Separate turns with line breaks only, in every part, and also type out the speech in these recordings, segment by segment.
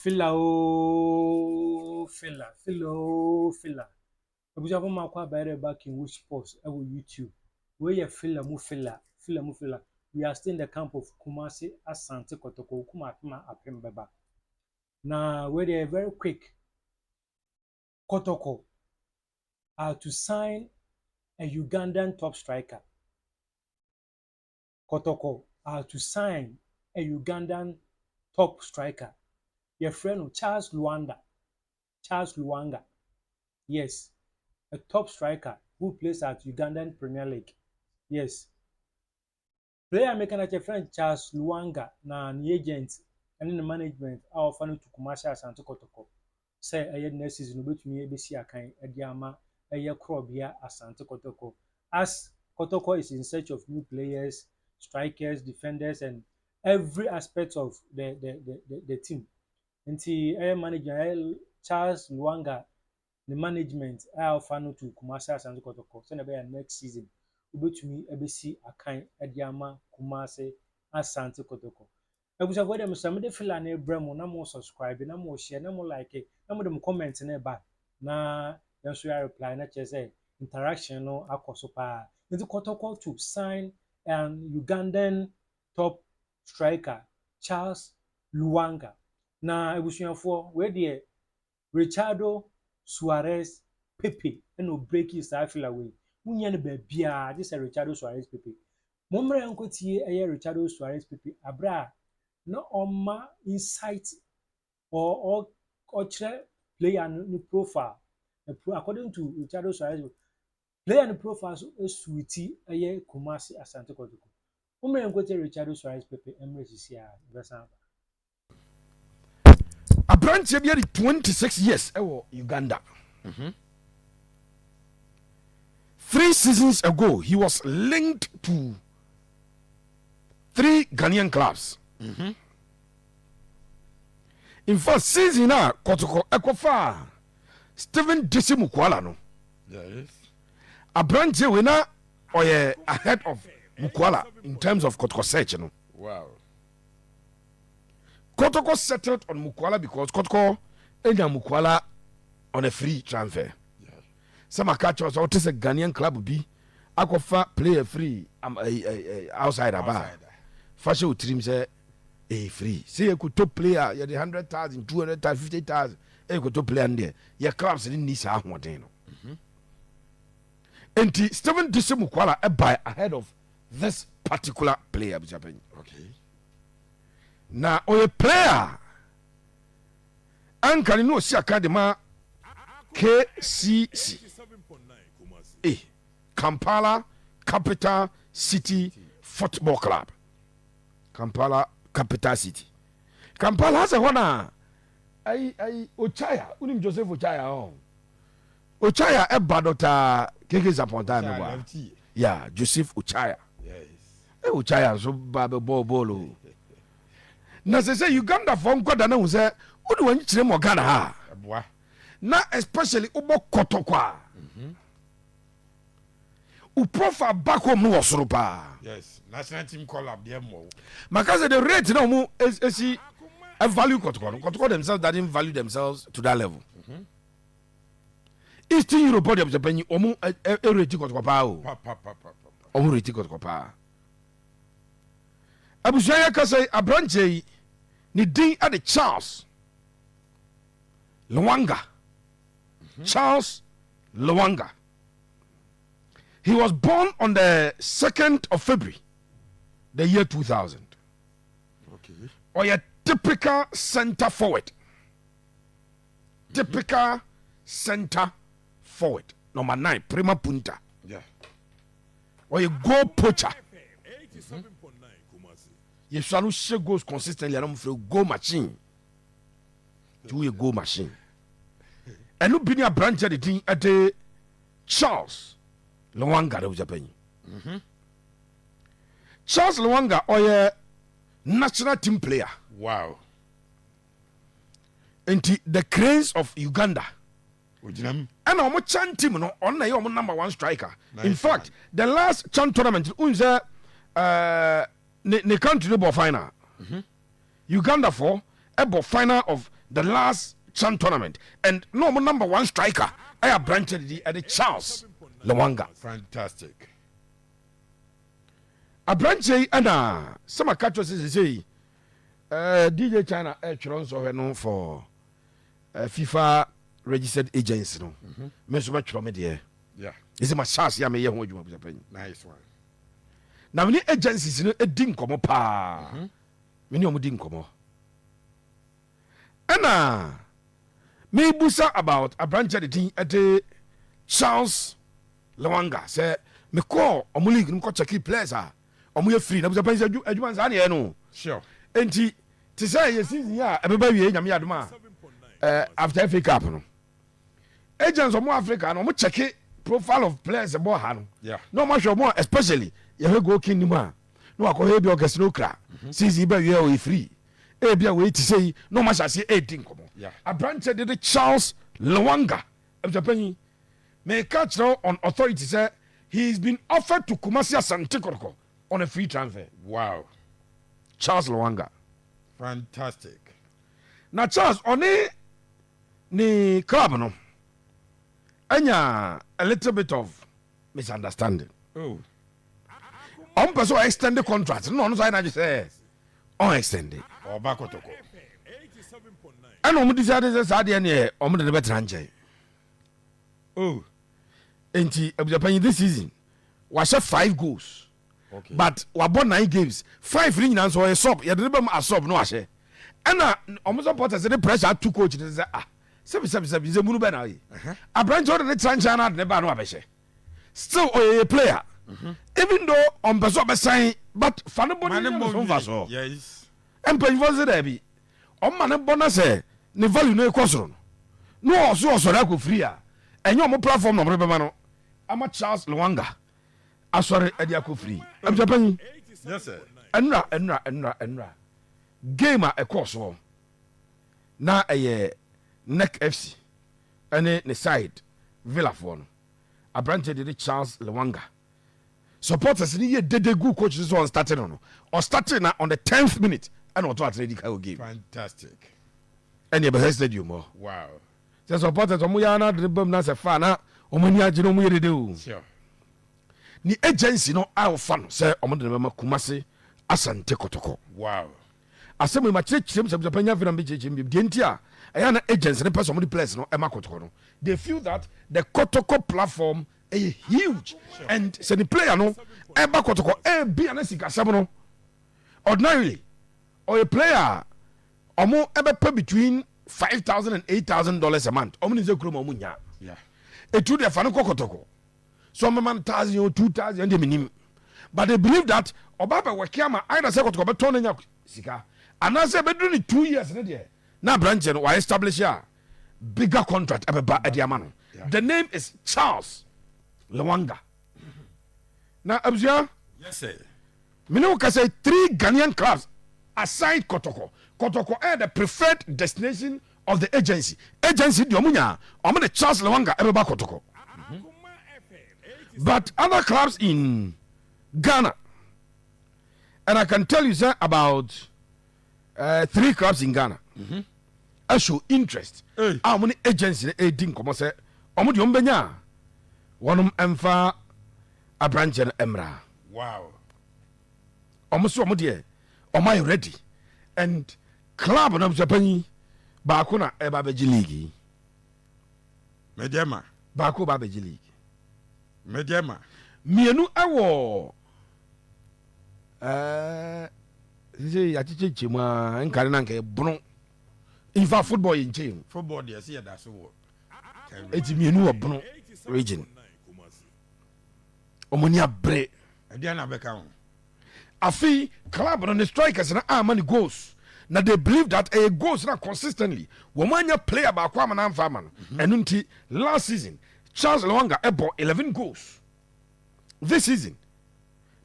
Fila ooo fila, fila ooo fila. Abusuafo mako abayerɛ ba Kingwood Sports ɛwɔ YouTube. Wei yɛ fila mu fila, fila mu fila. We are still in the camp of Kumasi Asante Kotoko. Kum apem a apem bɛba. Na wei deɛ, very quick. Kotoko are to sign a Ugandan top striker. Kotoko are to sign a Ugandan top striker. Yɛfrɛ no Charles Lwanga. Charles Lwanga. Yes, a top striker who plays at Ugandan Premier League. Yes. Player meka na kyerɛ friend Charles Lwanga na ne agent ne ne management a wɔfa no to Kumasi Asante Kotoko sɛ ɛyɛ next season obetumi ebesi akan de ama ɛyɛ Korɔbea Asante Kotoko. As Kotoko is in search of new players, strikers, defenders and every aspect of the team. Nti ɛyɛ manager, ɛyɛ Charles Lwanga ne management a ɔfa no to Kumasi Asante Kotoko sɛnea ɛbɛyɛ next season wobɛtumi abɛsi akan de ama Kumasi Asante Kotoko. Abusuafoɔ deɛ, mesɛ mede fila no brɛ mo na mo subscribe na mo share na mo like na mo de mo comment no ba na yɛn nso yɛ reply, na kyerɛ sɛ interaction no akɔ so paa. Nti Kotoko to sign an Ugandan top striker, Charles Lwanga. Na abusuafoɔ, wei deɛ, Richardo Suarez Pepe ɛna obreaki saa fila wei. Wonyɛ no baabiara gye sɛ Richardo Suarez Pepe. Mommmerɛ nkɔtie ɛyɛ Richardo Suarez Pepe abere a na ɔma insight or ɔkyerɛ player no ne profile. According to Richardo Suarez, player no profile so esuiti ɛyɛ Kumasi Asante Kotoko. Mommmerɛ nkɔtie Richardo Suarez Pepe mmerɛ sisi a yɛbɛsan aba.
Aberanteɛ bi adi 26 years ɛwɔ Uganda. 3 seasons ago he was linked to three Ghanaian clubs. In fact, season a Kɔtɔkɔ ɛkɔfa Steven Dese Mukwala no, aberanteɛ wei na ɔyɛ ahead of Mukwala in terms of Kɔtɔkɔ search no. Kɔtɔkɔ settled on Mukwala because Kɔtɔkɔ enya Mukwala on a free transfer. Sɛ maka kyerɛ sɛ wote sɛ Ghanaian club bi akɔfa player free outside aba a,
Outsider.
Fa hyɛ wo tirim sɛ ɛyɛ free. Sɛ yɛkɔtɔ player, yɛde 100,000, 200,000, 50,000 ɛyɛkɔtɔ player no deɛ, yɛ clubs no nni saa ahoɔden no. Enti Steven Dese Mukwala ɛbae ahead of this particular player, abusuapanyi. Na ɔyɛ player anka ne ɔsi aka de ma KCC, Kampala Capital City Football Club. Kampala Capital City, Kampala sɛ hɔ na ayi Ochaya, wonim Joseph Ochaya ɔ Ochaya ɛba Dɔta Keke Zapɔnta mebɔ a.
Lefty.
Ya, Joseph Ochaya. Ochaya nso ba bɛbɔɔ bɔɔl o, na sɛ Ugandafoɔ nkɔda no hu sɛ wode w'ani kyerɛ mu wɔ Ghana ha a,
Ɛboa.
Na especially wobɔ Kɔtɔkɔ a, wo profile back home no wɔ soro paa.
Yes. National team call up deɛ mmɔ wo.
Maka sɛ the rate na ɔmo esi value Kɔtɔkɔ no, Kɔtɔkɔ themselves doesn't value themselves to that level. Eastern Europe deɛ, sɛ panyin, ɔmo ɛrate Kɔtɔkɔ paa o.
Pa pa pa pa pa.
Ɔmo rate Kɔtɔkɔ paa. Abusua, yɛ kasa yi, aberanteɛ yi ne din ɛde Charles Lwanga. Charles Lwanga, he was born on the 2nd of February, the year 2000. Ɔyɛ typical center forward, typical center forward, number 9, prima punta. Ɔyɛ goal poacher. Yɛsua no hyɛ goals consistently anam frɛ goal machine. Nti woyɛ goal machine, ɛno bi ne aberanteɛ de din ɛde Charles Lwanga de wogya panyi. Charles Lwanga ɔyɛ national team player. Nti the Cranes of Uganda
Ogyina mu.
ɛna ɔmo CHAN team no, ɔno na ɛyɛ ɔmo number one striker.
Nice
In fact, the last CHAN tournament n sɛ ne country no bɔ final. Uganda fɔ ɛbɔ final of the last CHAN tournament and na ɔmo number one striker ɛyɛ aberanteɛ didi ɛde Charles Lwanga.
Fantastic.
Aberanteɛ yi ɛna sɛ maka kyerɛ sɛ sesei DJ China ɛtwerɛ nsɔhwɛ no for FIFA registered agency no. Me nso mɛtwerɛ me deɛ. Ɛsɛ mahyɛ ase a meyɛ ho adwuma busapanyi.
Nice one.
Na mene agencies no di nkɔmmɔ paa. Mene ɔmo di nkɔmmɔ ɛna mebusa about aberanteɛ de din ɛde Charles Lwanga sɛ mekɔɔ ɔmo league no mekɔ check players a ɔmo yɛ free na busapanyi sɛ adwuma nsaa neɛ no. Enti te sɛ yɛ season yi a ɛbɛba wie, Nyame adom a, after FA Cup no, agents ɔmo Africa no, ɔmo check profile of players bɔ ha no na ɔmo ahwɛ ɔmo a, especially yɛhwɛ goal king no mu a, na wakɔhwɛ bi August no okra season yi bɛ wie a ɔyɛ free, ebi a wei te sɛ yi, na ɔmo ahyɛ aseɛ edi nkɔmɔ. Aberanteɛ de Charles Lwanga, abusuapanyin, meka kyerɛ on authority sɛ he has been offered to Kumasi Asante Kotoko on a free transfer. Charles Lwanga.
Fantastic.
Na Charles ɔne ne club no anya a little bit of misunderstanding. Ɔmo pɛ sɛ ɔ extend the contract na ɔno nso ayɛ n'adwe sɛ ɔn extend.
Ɔba Kɔtɔkɔ.
Ɛna ɔmo decide sɛ saa deɛ neɛ ɔmo de ne bɛtena nkyɛn. Nti abusuapanyin, this season wahyɛ five goals but wabɔ nine games, five ne nyinaa nso ɔyɛ sub, yɛde ne bɛ mu a sub no wahyɛ. Ɛna ɔmo supporters de pressure ato coach ne sɛ, ah, sɛbi sɛbi sɛbi, nsɛmunu bɛ na ɔyɛ aberante, ɔde ne tena nkyɛn na ade ne ba no abɛhyɛ. Still ɔyɛ yɛ player, even though ɔmpɛ sɛ ɔbɛsan, but fa ne bɔ ne ne so nfa so. Mpanyinfoɔ sɛ daabi, ɔma ne bɔ na sɛ ne value no ekɔ soro no na ɔso ɔsɔre akɔ free a, ɛnyɛ ɔmo platform na ɔmo de bɛma no ama Charles Lwanga asɔre ɛde akɔ free. Abusuapanyin,
Yes, sir.
ɛnura ɛnura ɛnura ɛnura game a ɛkɔɔ soɔ na ɛyɛ NEC FC ɛne ne side Villafoɔ no, aberanteɛ de Charles Lwanga, supporters ni yɛ dede gu coach sɛ ɔn start no, ɔ start na on the 10th minute ɛna ɔtɔ atena di ka wɔ game.
Fantastic.
Ɛne ɛbɛhɛ stadium hɔ sɛ supporters ɔmo yɛ ana de bam na sɛ fa na ɔmo ani agye na ɔmo yɛ dede o. Ne agency no a ɔfa no sɛ ɔmo de ne bɛma Kumase Asante Kɔtɔkɔ. Asɛm yi ma kyerɛkyerɛ mu sɛ abusuapanya afei na mbɛkyerɛkyerɛ mu deɛ nti a ɛyɛ na agency no pɛ sɛ ɔmo de players no ɛma Kɔtɔkɔ no. They feel that the Kɔtɔkɔ platform ɛyɛ huge and sɛ ne player no ɛba Kɔtɔkɔ, ɛbi a na sikasɛm no, ordinarily ɔyɛ player a ɔmo ɛbɛpɛ between $5,000 and $8,000 a month, ɔmo ne sɛ kurom a ɔmo nya etu deɛ fa no kɔ Kɔtɔkɔ so ɔmo ma no thousand or 2,000 deɛ menim, but they believe that ɔba bɛ wɔke ama either sɛ Kɔtɔkɔ bɛtɔn no nya sika anaasɛ ɛbɛduru ne 2 years ne deɛ na aberanteɛ no wayɛ establish a bigger contract ɛbɛba ɛde ama no. The name is Charles Lwanga. Na abusua,
Yes, sir.
mene wo kasa, three Ghanaian clubs aside Kɔtɔkɔ. Kɔtɔkɔ ɛyɛ the preferred destination of the agency. Agency deɛ, ɔmo nya ɔmo de Charles Lwanga ɛbɛba Kɔtɔkɔ, but other clubs in Ghana, and I can tell you sir, about three clubs in Ghana ɛshow interest
Hey.
a ɔmo ne agency no ɛdi nkɔmɔ sɛ ɔmo deɛ ɔmo bɛnya a wɔnom ɛmfa aberanteɛ no mmra. Ɔmo so ɔmo deɛ ɔmo ayɛ ready and club no abusuapanyin, baako na ɛba abɛgye league yi.
Mediama.
Baako ba abɛgye league.
Mediama.
Mmienu ɛwɔ sise yɛakyekyɛ mu a nkane na nka ɛbono. In fact, football yɛ nkyɛn mu.
Football deɛ, ɛsɛ yɛda so wɔ.
Eti mmienu wɔ Bono Region, ɔmo ni abere.
Ɛdeɛ na bɛka ho.
Afei club no ne strikers no ama ne goals na they believe that ɛyɛ goals na consistently wɔn anya player baako ama na amfa ama no. Ɛno nti last season Charles Lwanga ɛbɔ 11 goals. This season,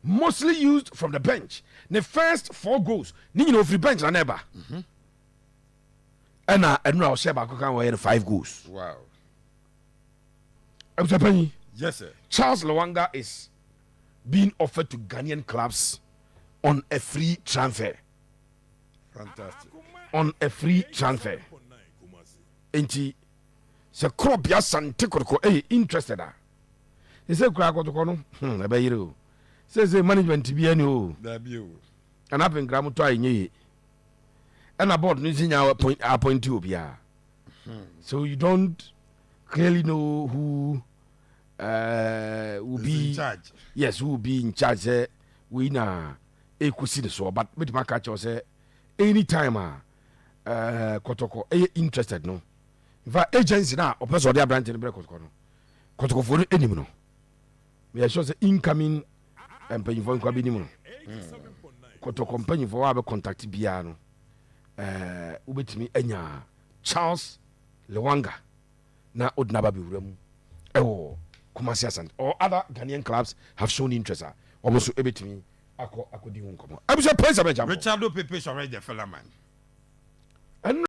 mostly used from the bench, ne first four goals ne nyina ofiri bench na na ɛba, ɛna ɛno a ɔhyɛ baako kan wɔyɛ no five goals. Abusuapanyin,
Yes, sir.
Charles Lwanga is being offered to Ghanaian clubs on a free transfer.
Fantastic.
On a free transfer. Enti sɛ Korɔbea Asante Kɔtɔkɔ ɛyɛ interested a, sɛ kura Kɔtɔkɔ no, ɛbɛyere o. Sɛ management bi ɛni o.
Dabi o.
Ɛna apenkra mo tɔ a ɛnyɛ yie. Ɛna board no nso nya appoint obiara. So you don't clearly know who will
Is
be
in charge.
Yes, who will be in charge sɛ wei na ɛkɔsi ne soɔ, but mɛtumi aka kyerɛw sɛ anytime a Kɔtɔkɔ ɛyɛ interested no, in fact, agency no a ɔpɛ sɛ ɔde aberante no brɛ Kɔtɔkɔ no, Kɔtɔkɔfoɔ no anim no, meyɛ sure sɛ incoming mpanyimfoɔ nkwa bi nim no. Kɔtɔkɔ mpanyimfoɔ a bɛ contact biara no, wobɛtumi anya Charles Lewanga na wode no aba bɛwura mu ɛwɔ Kumasi Asante, or other Ghanaian clubs have shown interest a wɔn nso ɛbɛtumi akɔ akɔdi ho nkɔmmɔ. Abusua, pɛnsa bɛgya.
Richardo Pepe Sɔrɔ the fella man.
Ɛno.